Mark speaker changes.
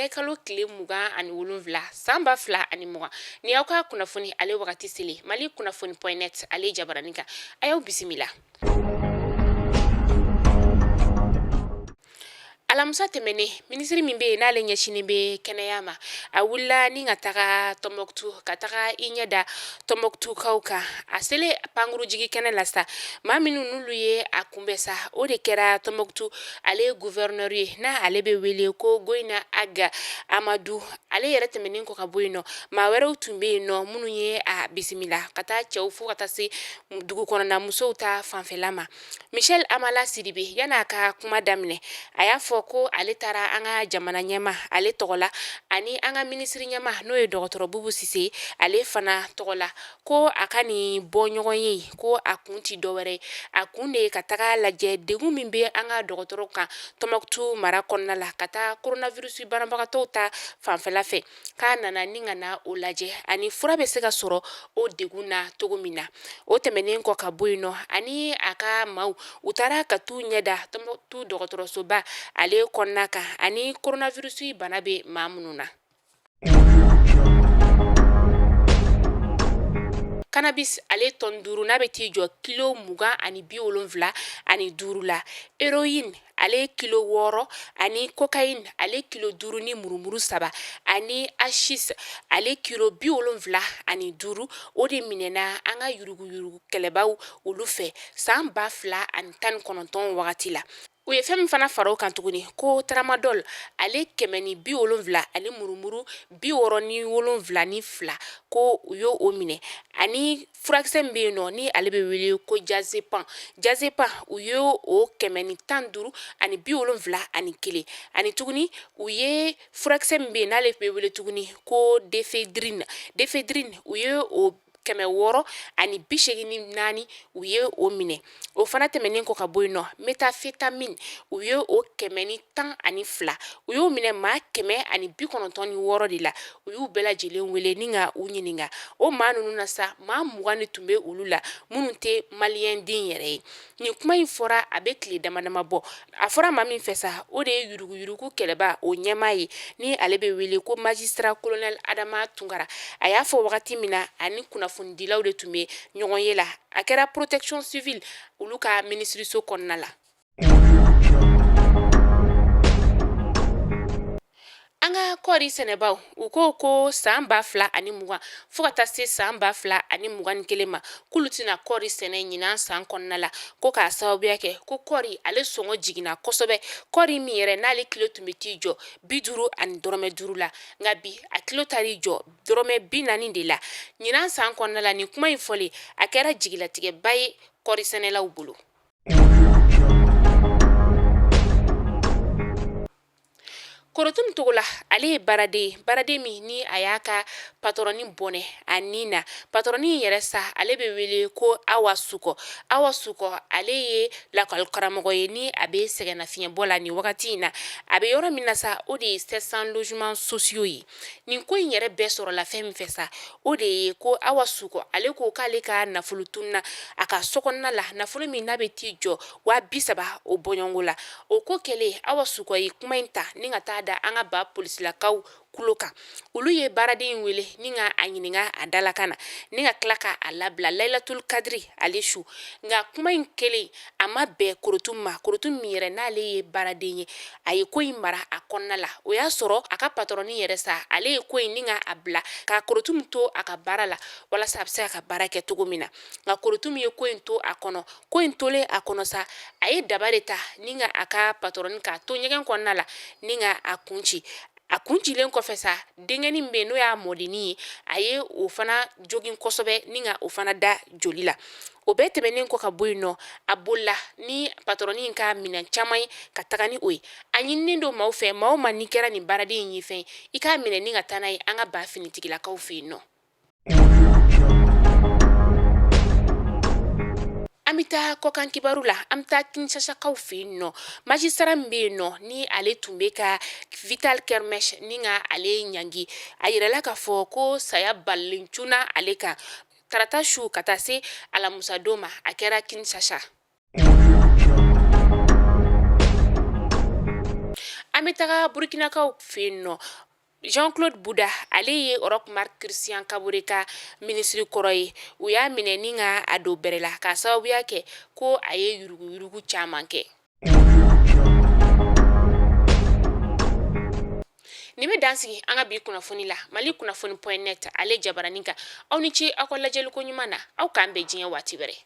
Speaker 1: mɛ kalo tile 27 san 2020. Ni aw ka kunnafoni ale wagati selen Mali kunnafoni point net ale jabaranin kan, a y'aw bisimila. Alamisa tɛmɛnen, minisiri min bɛ yen n'ale ɲɛsinnen bɛ kɛnɛya ma, a wulila ni ka taga Tɔnbɔkutu ka taga i ɲɛ da Tɔnbɔkutukaw kan. A selen pankurujigi kɛnɛ la sa, maa minnu n'olu ye a kunbɛn sa, o de kɛra Tɔnbɔkutu ale gouverneur ye, n'a ale bɛ wele ko Goyina Ag Amadu. Ale yɛrɛ tɛmɛnen kɔ ka bɔ yen nɔ, maa wɛrɛw tun bɛ yen nɔ minnu ye a bisimila ka taa cɛw fo ka taa se dugu kɔnɔna musow ta fanfɛla ma. Michel Amala Sidibe, yan'a ka kuma daminɛ, a y'a fɔ ko ale taara an ka jamana ɲɛmaa ale tɔgɔ la ani an ka minisiri ɲɛmaa n'o ye dɔgɔtɔrɔ Bubu Sise ale fana tɔgɔ la, ko a ka nin bɔ ɲɔgɔn ye, ko a kun tɛ dɔwɛrɛ ye, a kun de ye ka taga lajɛ degun min bɛ an ka dɔgɔtɔrɔ kan Tɔnbɔkutu mara kɔnɔna la ka taa coronavirus banabagatɔw ta fanfɛla fɛ, k'a nana ni ka na o lajɛ ani fura bɛ se ka sɔrɔ o degun na cogo min na. O tɛmɛnen kɔ ka bɔ yen nɔ, ani a ka maaw u taara ka t'u ɲɛ da Tɔnbɔkutu dɔgɔtɔrɔsoba ale kɔnɔna kan ani coronavirus bana bɛ maa minnu na. Cannabis ale tɔni 5 n'a bɛ t'i jɔ kilo 275 la, héroïne ale kilo 6 ani cocaïne ale kilo 5 ni murumuru 3 ani hashish ale kilo 75, o de minɛna an ka yuruguyurugu kɛlɛbaw olu fɛ san 2019 wagati la. U ye fɛn min fana fara o kan tuguni, ko tramadol ale 170 ani murumuru 67 ni ko u y'o o minɛ, ani furakisɛ min bɛ yen nɔ ni ale bɛ wele ko diazépam, diazépam u ye o 115 ani 71, ani tuguni u ye furakisɛ min bɛ yen n'ale bɛ wele tuguni ko d'éphédrine, d'éphédrine u ye o 684 u ye o minɛ. O fana tɛmɛnen kɔ ka bɔ yen nɔ, méthamphétamine u ye o 112 u y'o minɛ maa 196 de la. U y'u bɛɛ lajɛlen wele ni ka u ɲininka. O maa ninnu na sa, maa 20 de tun bɛ olu la minnu tɛ maliyɛn den yɛrɛ ye. Nin kuma in fɔra a bɛ tile dama dama bɔ. A fɔra maa min fɛ sa, o de ye yuruguyurugu kɛlɛba o ɲɛmaa ye ni ale bɛ wele ko magistrat colonel Adama Tunkara. A y'a fɔ wagati min na, ani kunnafonidilaw de tun bɛ ɲɔgɔn ye la, a kɛra protection civile olu ka minisiriso kɔnɔna la. An ka kɔɔri sɛnɛbaw, u ko ko san 2020 fo ka taa se san 2021 ma, k'olu tɛna kɔɔri sɛnɛ ɲinan san kɔnɔna la, ko k'a sababuya kɛ ko kɔɔri ale sɔngɔ jiginna kosɛbɛ. Kɔɔri min yɛrɛ n'ale kilo tun bɛ t'i jɔ 50 ani dɔrɔmɛ 5 la, nka bi a kilo taar'i jɔ dɔrɔmɛ 40 de la ɲinan san kɔnɔna la. Nin kuma in fɔlen, a kɛra jigilatigɛba ye kɔɔri sɛnɛlaw bolo. Korotum Togola, ale ye baaraden ye, baaraden min ni a y'a ka patɔrɔni bɔnɛ a ni na. Patɔrɔni yɛrɛ sa, ale bɛ wele ko Awa Sukɔ. Awa Sukɔ, ale ye lakɔlikaramɔgɔ ye ni a bɛ sɛgɛnnafiɲɛbɔ la nin wagati in na. A bɛ yɔrɔ min na sa, o de ye 700 logements sociaux ye. Nin ko in yɛrɛ bɛɛ sɔrɔla fɛn min fɛ sa, o de ye ko Awa Sukɔ ale ko k'ale ka nafolo tununna a ka so kɔnɔna la, nafolo min n'a bɛ t'i jɔ 30.000 o bɔɲɔgɔnko la. O ko kɛlen, Awa Sukɔ ye kuma in ta ni ka taa da an ka ba polisilakaw kulo kan. Olu ye baaraden in wele ni ka a ɲininka a dalakan na ni ka tila ka a labila Layilatul Kadiri ale su. Nka kuma in kɛlen, a ma bɛn Korotum ma. Korotum min yɛrɛ n'ale ye baaraden ye, a ye ko in mara a kɔnɔna la. O y'a sɔrɔ a ka patɔrɔni yɛrɛ sa, ale ye ko in ni ka a bila ka Korotum to a ka baara la walasa a bɛ se a ka baara kɛ cogo min na. Nka Korotum ye ko in to a kɔnɔ. Ko in tolen a kɔnɔ sa, a ye daba de ta ni ka a ka patɔrɔni k'a to ɲɛgɛn kɔnɔna la ni ka a kun ci. A kun cilen kɔfɛ sa, denkɛnin min bɛ yen n'o y'a mɔdennin ye, a ye o fana jogin kosɛbɛ ni ka o fana da joli la. O bɛɛ tɛmɛnen kɔ ka bɔ yen nɔ, a bolila ni patɔrɔni in ka minɛn caman ye ka taga ni o ye. A ɲininen don maaw fɛ, maa o maa n'i kɛra nin baaraden in ye fɛn ye, i k'a minɛ ni ka taa n'a ye an ka ba finitigilakaw fɛ yen nɔ. An bɛ taa kɔkan kibaru la. An bɛ taa Kinshasakaw fɛ yen nɔ. Magistrat min bɛ yen nɔ ni ale tun bɛ ka Vital Kamerhe ni ka ale ɲangi, a yirala k'a fɔ ko saya balilen cunna ale kan tarata su ka taa se alamusadon ma. A kɛra Kinshasa. An bɛ taga Burukinakaw fɛ yen nɔ. Jean-Claude Bouda, ale ye Roch Marc Christian Kabore ka minisiri kɔrɔ ye. U y'a minɛ ni ka a don bɛrɛ la k'a sababuya kɛ ko a ye yuruguyurugu caman kɛ. Nin bɛ dan sigi an ka bi kunnafoni la Mali kunnafoni point net ale jabaranin kan. Aw ni ce aw ka lajɛliko ɲuman na. Aw k'an bɛn diɲɛ waati wɛrɛ.